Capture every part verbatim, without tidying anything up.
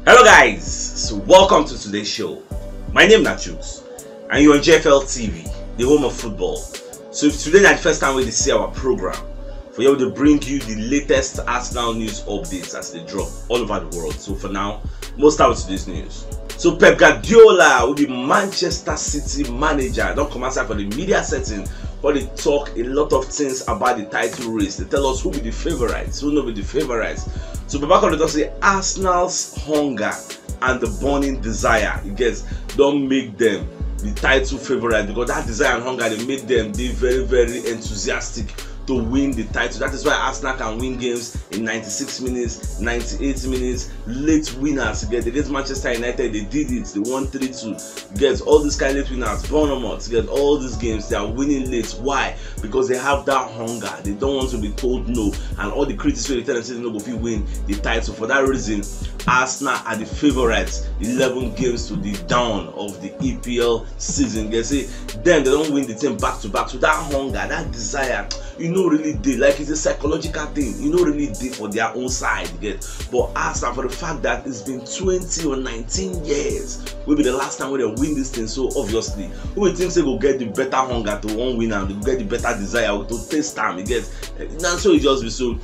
Hello guys, so welcome to today's show. My name na Chooks and you're on G F L T V, the home of football. So if today na the first time wey you dey see our program, for here we dey bring you the latest Arsenal news updates as they drop all over the world. So for now, most out with today's news. So Pep Guardiola, who be Manchester City manager, don come outside for the media setting where they talk a lot of things about the title race. They tell us who be the favourites, who no be the favourites. So Pep Guardiola don say Arsenal's hunger and the burning desire, you get, don make them the title favourites, because that desire and hunger dey make them dey very, very enthusiastic to win the title. That is why Arsenal can win games in ninety-six minutes, ninety-eight minutes. Late winners, you get, against Manchester United, they did it. They won three two. You get, all these kind of late winners, Bournemouth, you get, all these games, they are winning late. Why? Because they have that hunger. They don't want to be told no. And all the critics wey dey tell them say they no go fit win the title. For that reason, Arsenal are the favourites, eleven games to the dawn of the E P L season. They say then they don't win the thing back to back. So that hunger, that desire, you know, really dey. Like, it's a psychological thing. You know, really dey for their own side, you get. But Arsenal, for the fact that it's been twenty or nineteen years, will be the last time wey they win this thing. So obviously, who we think say go get the better hunger to wan win and go get the better desire to taste am, you get. Na so e just be. So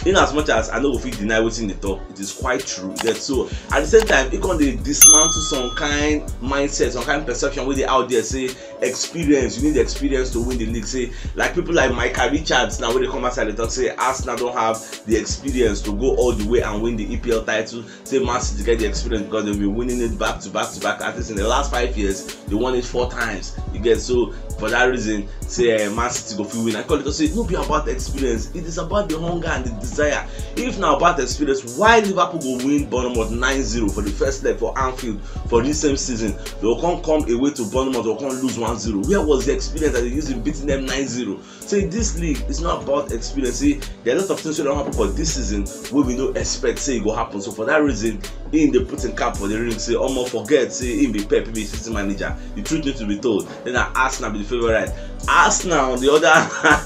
in as much as I no go fit deny wetin they talk, it is quite true, you get. So at the same time, e come dey dismantle some kind mindset, some kind perception wey dey out there say experience, you need experience to win the league. Say, like, people like Micah Richards now, wey dey come outside dey talk say Arsenal don't have the experience to go all the way and win the E P L title. Say Man City get the experience because they've been winning it back to back to back. At least in the last five years, they won it four times, you get. So for that reason, say, eh, Man City go fit win. I call it to say, no be about experience. It is about the hunger and the desire. If na about experience, why Liverpool go win Bournemouth nine zero for the first leg for Anfield for this same season? They will come, come away to Bournemouth, they will come lose one zero. Where was the experience that they used in beating them nine zero? Say this league is not about experience. Say there are a lot of things wey don happen for this season wey we no expect say e go happen. So for that reason, him dey put him cap for the ring, say, omo, forget say him be Pep, him be City manager. The truth need to be told. Then na Arsenal be the favourite. Arsenal, on the other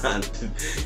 hand,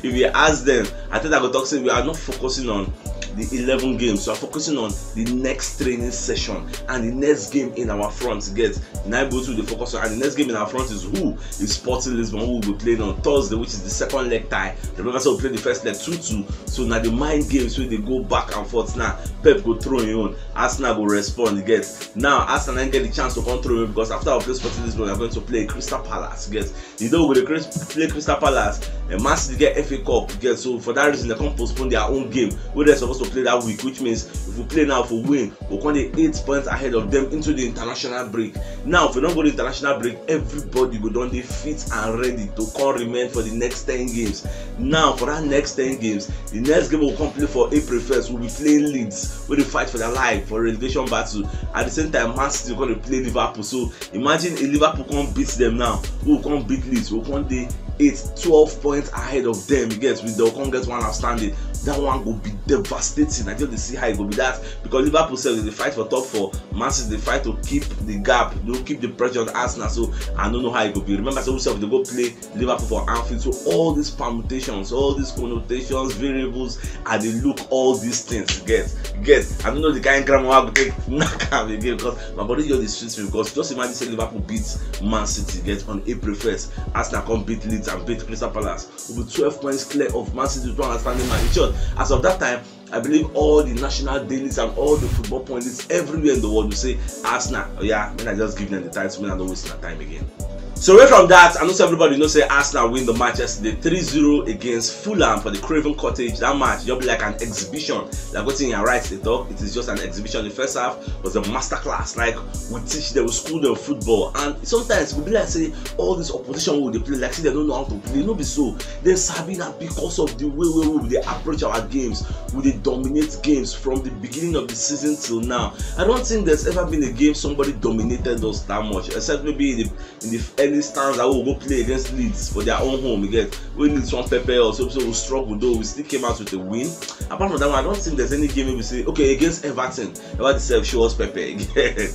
if you ask them, I think I go talk say we are not focusing on the eleven games. We are focusing on the next training session and the next game in our front. Get, na be wetin we dey focus on. And the next game in our front is who? Is Sporting Lisbon, who will be playing on Thursday, which is the second leg tie. Remember, so we played the first leg two two. So now the mind games wey dey go back and forth. Now Pep go throw him own. Arsenal go respond, you get. Now Arsenal then get the chance to come throw him, because after we play Sporting Lisbon, we are going to play Crystal Palace, you get. You know, we dey Chris- play Crystal Palace, and Man City get F A Cup, you get. So for that reason, they come postpone their own game wey they supposed to play that week, which means if we play now, if we win, we come dey eight points ahead of them into the international break. Now, if we don't go to international break, everybody go don dey fit and ready to come remain for the next ten games. Now, for that next ten games, the next game we come play for April first, we'll be playing Leeds, wey dey fight for their life for relegation battle. At the same time, Man City go dey play Liverpool. So imagine if Liverpool come beat them now, who come beat Leeds, who come dey eight, twelve points ahead of them, you get, with, they'll come get one outstanding. That one go be devastating. I just dey see how e go be that, because Liverpool sef dey fight for top four, Man City dey fight to keep the gap, you know, keep the pressure on Arsenal. So I don't know how e go be. Remember, so we sef dey go play Liverpool for Anfield. So all these permutations, all these connotations, variables, I dey look all these things. Get, get. I don't know the kind grammar I go take knock am again, because my body just dey sweet me. Because just imagine say Liverpool beats Man City, get, on April first. Arsenal come beat Leeds and beat Crystal Palace. We be twelve points clear of Man City with one outstanding match. In short, as of that time, I believe all the national dailies and all the football pundits everywhere in the world will say, Arsenal, oh yeah, when I just give them the title, when I don't waste my time again. So away from that, I know say everybody know say Arsenal win the match yesterday, three zero against Fulham for the Craven Cottage. That match just be like an exhibition. Like wetin your rights they talk, it is just an exhibition. The first half was a masterclass. Like, we teach them, we school them football, and sometimes we be like say all this opposition we dey play like say they don't know how to play. No be so. They sabi that because of the way we, we dey approach our games, we dey dominate games from the beginning of the season till now. I don't think there's ever been a game somebody dominated us that much, except maybe in the in the early stanza, we go play against Leeds for their own home, you get, wey Leeds wan pepper us, so, so we struggle, though we still came out with a win. Apart from that one, I don't think there's any game we say, okay, against Everton, Everton sef show us pepper again.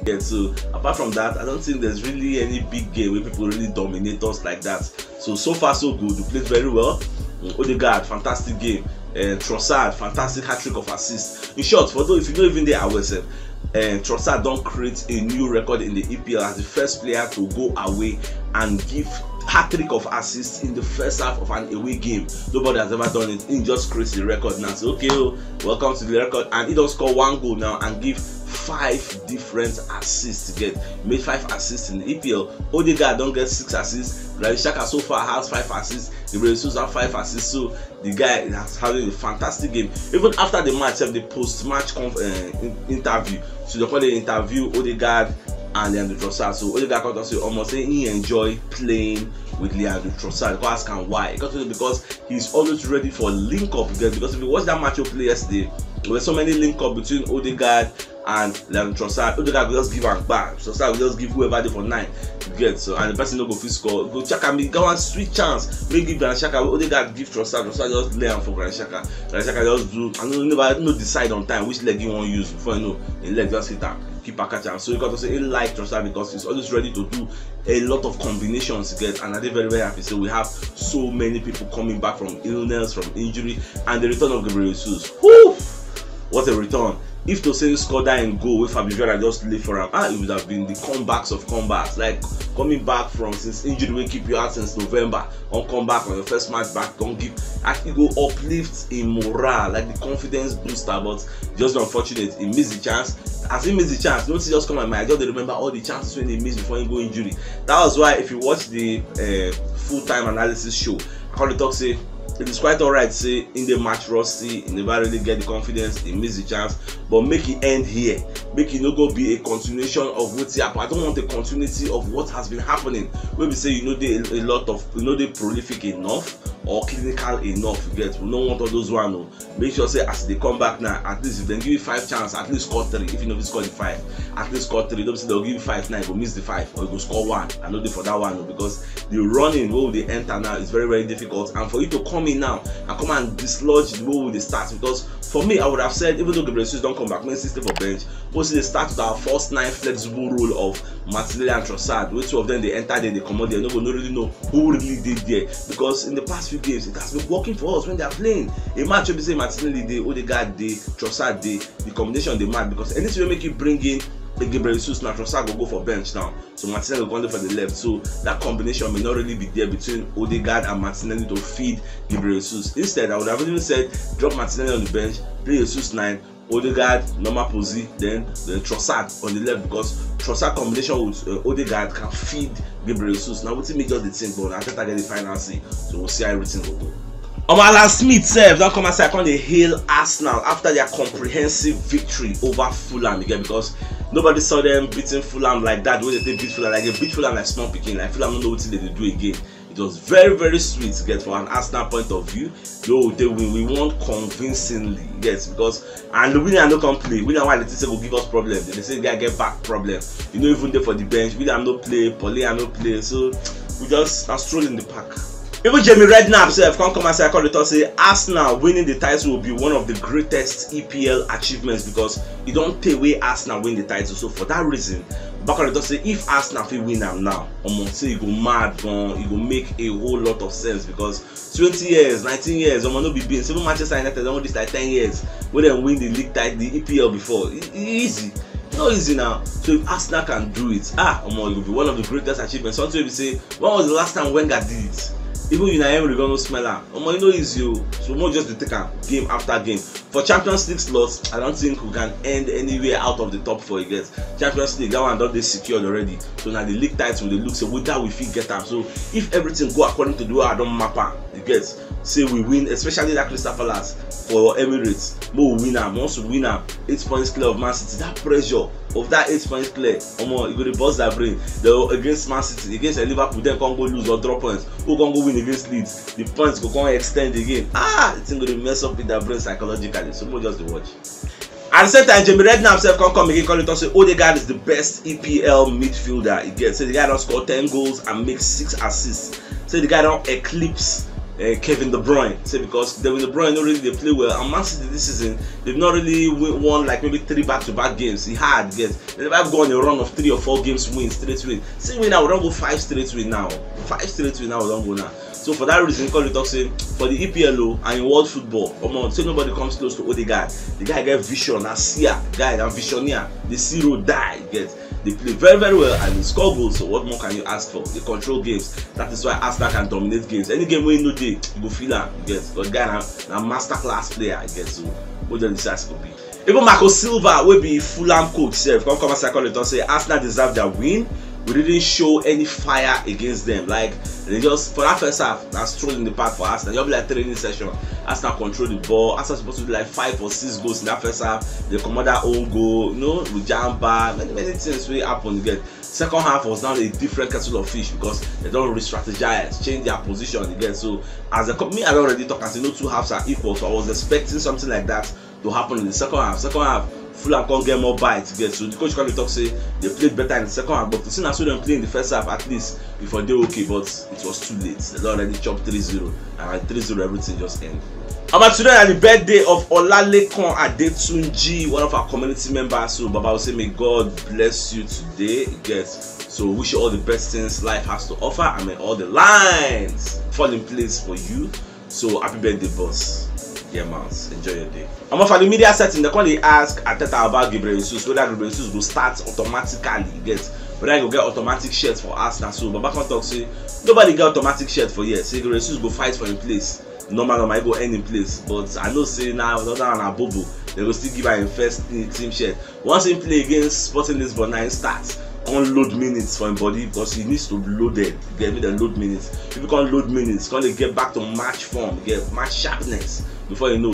Yeah, so apart from that, I don't think there's really any big game where people really dominate us like that. So, so far so good. We played very well. Mm, Odegaard, fantastic game. uh, Trossard, fantastic hat trick of assists. In short, for those if you don't even dey aware sef, uh, Trossard don create a new record in the E P L as the first player to go away and give hat trick of assists in the first half of an away game. Nobody has ever done it. He just creates the record now. So okay, oh, welcome to the record. And he don score one goal now and give five different assists. Get made five assists in the E P L. Odegaard don get six assists. Granit Xhaka so far has five assists. Gabriel Jesus have five assists. So the guy has having a fantastic game. Even after the match, sef, the post-match conf- uh, in- interview, so they call it interview Odegaard and Leandro Trossard. So Odegaard come talk say almost say he enjoy playing with Leandro Trossard. Come ask am why. He come say because he's always ready for link up again. Because if you watch that match we play yesterday, there were so many link up between Odegaard and Leandro Trossard. Odegaard go just give am back. Trossard go just give whoever dey for nine. You get so and the person no go fit score. Go check am. He get one sweet chance. Wey give Granit Xhaka. Odegaard give Trossard. Trossard just lay am for Granit Xhaka. Granit Xhaka just do. I no never no decide on time which leg he wan use before you know the leg just hit am. Keeper catch am. So he got to say he like Trossard because he's always ready to do a lot of combinations to get and I dey very very happy say we have so many people coming back from illness, from injury, and the return of Gabriel Jesus. Whew! What a return. If to say he score that in goal wey Fabio Vieira just lay for am, ah, it would have been the comebacks of comebacks, like coming back from since injury wey keep you out since November, come come back on your first match back, come give, ah, e go uplift im morale, like the confidence booster, but just unfortunate he miss the chance. As he miss the chance, nothing just come my mind. I just dey remember all the chances wey he miss before he go injury. That was why if you watch the uh, full time analysis show, I come dey talk say it is quite alright say he dey match rusty, he never really get the confidence, he miss the chance, but make e end here, make e no go be a continuation of wetin happen. I don't want a continuity of what has been happening wey be say you no dey a lot of you no dey prolific enough or clinical enough. You get, we no want all those one o. Make sure say as they come back now, at least if dem give you five chance, at least score three. If you no fit score the five, at least score three. No be say they'll give you five now, you go miss the five or you go score one. I no dey for that one o, because the running wey we dey enter now is very very difficult, and for you to come in now and come and dislodge the way we dey start, because for me I would have said even though Gabriel Jesus don come back, make he still stay for bench, but still dey start with our first nine flexible role of Martinelli and Trossard, wey two of them dey enter there, dey comot there, no go no really know who really dey there, because in the past few games it has been working for us when they are playing. A match wey be say Martinelli dey, Odegaard dey, Trossard dey, the combination dey mad, because anything wey make you bring in Gabriel Jesus na Trossard go go for bench now, so Martinelli go come dey for the left, so that combination may not really be there between Odegaard and Martinelli to feed Gabriel Jesus. Instead, I would have even said drop Martinelli on the bench, play Jesus nine, Odegaard normal posi, then then Trossard on the left, because Trossard combination with uh, Odegaard can feed Gabriel Jesus. Now wetin me just dey think, but Arteta get the final say, so we'll see how everything go go. Omo, Alan Smith sef don come outside come dey hail Arsenal after their comprehensive victory over Fulham again, because nobody saw them beating Fulham like that, the way they take beat Fulham, like they beat Fulham like small pikin, like Fulham no know wetin they dey do again. It was very very sweet, get, for an Arsenal point of view. Though they win, we won convincingly, get, because and Willian no come play. Willian, why they say go give us problem? They say guy get back problem. You know, even there for the bench, Willian no play, Paulinho no play. So we just are strolling the park. Even Jamie Redknapp sef come come outside come dey talk say Arsenal winning the title will be one of the greatest E P L achievements, because e don tey wey Arsenal win the title. So for that reason, Bakare talk say if Arsenal fit win am now, omo, say e go mad gan, e go make a whole lot of sense, because twenty years, nineteen years, omo, no be beans. Even Manchester United don reach like ten years wey dem win the league title, the E P L before. E, e easy. No easy now. So if Arsenal can do it, ah, omo, it will be one of the greatest achievements. Something wey be say, when was the last time Wenger did it? Even Unai Emery go no smell am. Omo, e no easy o. So mo just dey take am game after game. For Champions League slots, I don't think we can end anywhere out of the top four again. Champions League, that one don dey secured already. So now the league title dey look say whether we fit get am. So if everything go according to the way I don map am, you get, say we win, especially that Crystal Palace for Emirates, mo win am. Once we win am, eight points clear of Man City. That pressure of that eight points clear, omo, e go dey burst their brain. They go against Man City, against Liverpool, then come go lose or draw points. Who come go win against Leeds? The points go come extend again. Ah, the thing go dey mess up with their brain psychologically. So mo just dey watch. At the same time, Jamie Redknapp sef come come again, come dey talk say Odegaard is the best E P L midfielder e get. Say the guy don score ten goals and make six assists. Say the guy don eclipse uh, Kevin De Bruyne. Say because Kevin De Bruyne no really dey play well, and Man City this season they've not really win, won like maybe three back-to-back games. E hard get. They never go on a run of three or four games win straight win. See win now, we don go five straight win now. Five straight win now, we don go now. So for that reason, call it talk say for the E P L o and in world football, omo, say nobody comes close to Odegaard. The guy get vision, na seer guy, na visionaire. The see road die, you get. They play very, very well and they score goals. So what more can you ask for? They control games. That is why Arsenal can dominate games. Any game wey no dey, you go feel am, you get. But guy na, na master class player, you get. So what do you decide go be? Even Marco Silva, wey be Fulham coach sef, come come outside call it talk say Arsenal deserve their win. We didn't show any fire against them. Like, they just, for that first half, na stroll in the park for Arsenal. Just be like training session. Arsenal control the ball. Arsenal supposed to be like five or six goals in that first half. They comot that own goal, you know, with jumper, many, many things wey happen, you get. Second half was now a different kettle of fish because they don re-strategize, change their position, you get. So as a co-, me, I don already talk and say no two halves are equal. So I was expecting something like that to happen in the second half. Second half, Fulham come get more bites, you get. So the coach come dey talk say they played better in the second half, but you see na so dem play in the first half, at least if I dey okay, but it was too late. They don already chop three zero, and at three zero, everything just end. Omo, today na the birthday of Olalekan Adetunji, one of our community members. So Baba will say, may God bless you today, you get. So wish you all the best things life has to offer, and may all the lines fall in place for you. So happy birthday, boss. Yeah, man. Enjoy your day. Omo, for the media setting, they come dey ask Arteta about Gabriel Jesus, whether Gabriel Jesus go start automatically, you get, whether he go get automatic shirt for Arsenal. So Baba come talk say nobody get automatic shirt for here. Say Gabriel Jesus go fight for him place. Normal, normal, he go earn him place. But I know say now another one na bobo. They go still give am him first team shirt. Once he play against Sporting Lisbon, now he start come load minutes for him body because he needs to load it. Get me the load minutes. If you can't load minutes, can't get back to match form, get match sharpness. Before you know,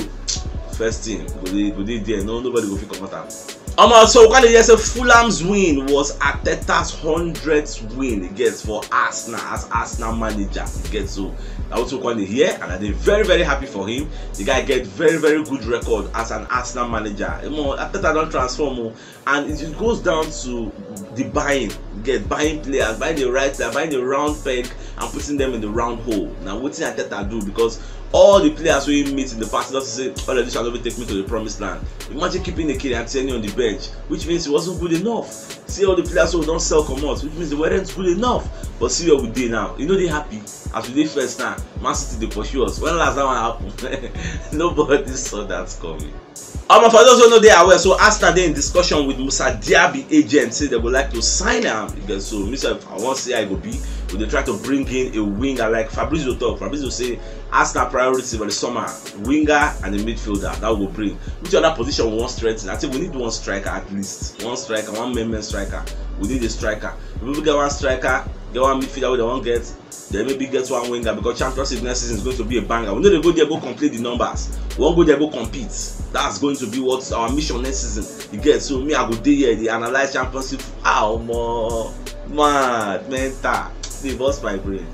first team go dey, go dey there. No, nobody go fit comot am. Omo, so we come dey hear say Fulham's win was Arteta's hundredth win, you get, for Arsenal as Arsenal manager, you get. So na wetin we come dey hear, and I dey very, very happy for him. The guy get very, very good record as an Arsenal manager. Omo, Arteta don transform o, and it, it goes down to the buying, you get, buying players, buying the right player, buying the round peg and putting them in the round hole. Na wetin Arteta do, because all the players wey he meet in the past, he don say, all of this shall not take me to the promised land. Imagine keeping Ekere and Tierney on the bench, which means he wasn't good enough. See all the players who don sell comot, which means they weren't good enough. But see where we dey now. You know they happy as we dey first now. Man City dey pursue us. When last that one happen? Nobody saw that coming. Omo, for those who no dey aware, so Arsenal dey in discussion with Musa Diaby agent, say they would like to sign am. You get, so me sef, I wan see how e go be. We dey try to bring in a winger like Fabrizio talk. Fabrizio say Arsenal priority for the summer, winger and a midfielder. That we go bring. Which other position we wan strengthen? I think we need one striker at least. One striker, one main, main striker. We need a striker. If we get one striker, get one midfielder wey they wan get, then maybe get one winger, because Champions League next season is going to be a banger. We no dey go there go complete the numbers. We wan go there go compete. That's going to be what our mission next season. You get, so me, I go dey here dey analyze Champions League. Ah, omo, mad, mental. Dey burst my brain.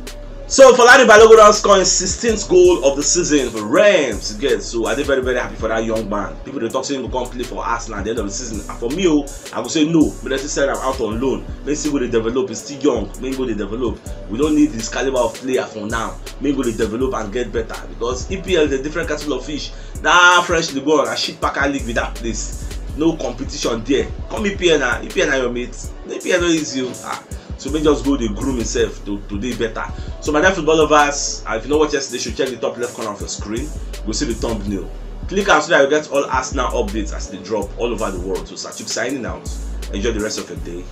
So Folarin Balogun don score his sixteenth goal of the season for Reims. You get, so I dey very, very happy for that young man. People dey talk say he go come play for Arsenal at the end of the season. And for me o, I go say no. Make dem still sell am out on loan. Make he still go dey develop. He's still young. Make he go dey develop. We don't need this caliber of player for now. Make he go dey develop and get better, because E P L is a different kettle of fish. That French Ligue one, a shit packer league with that place. No competition there. Come E P L na, E P L na your mate. E P L no easy o. Ah. So make just go dey groom himself to, to dey better. So my dear football lovers, and if you no watch yesterday show, check the top left corner of your screen. Go see the thumbnail. Click am so that you get all Arsenal updates as they drop all over the world. So Sachuk signing out. Enjoy the rest of your day.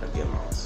And game out.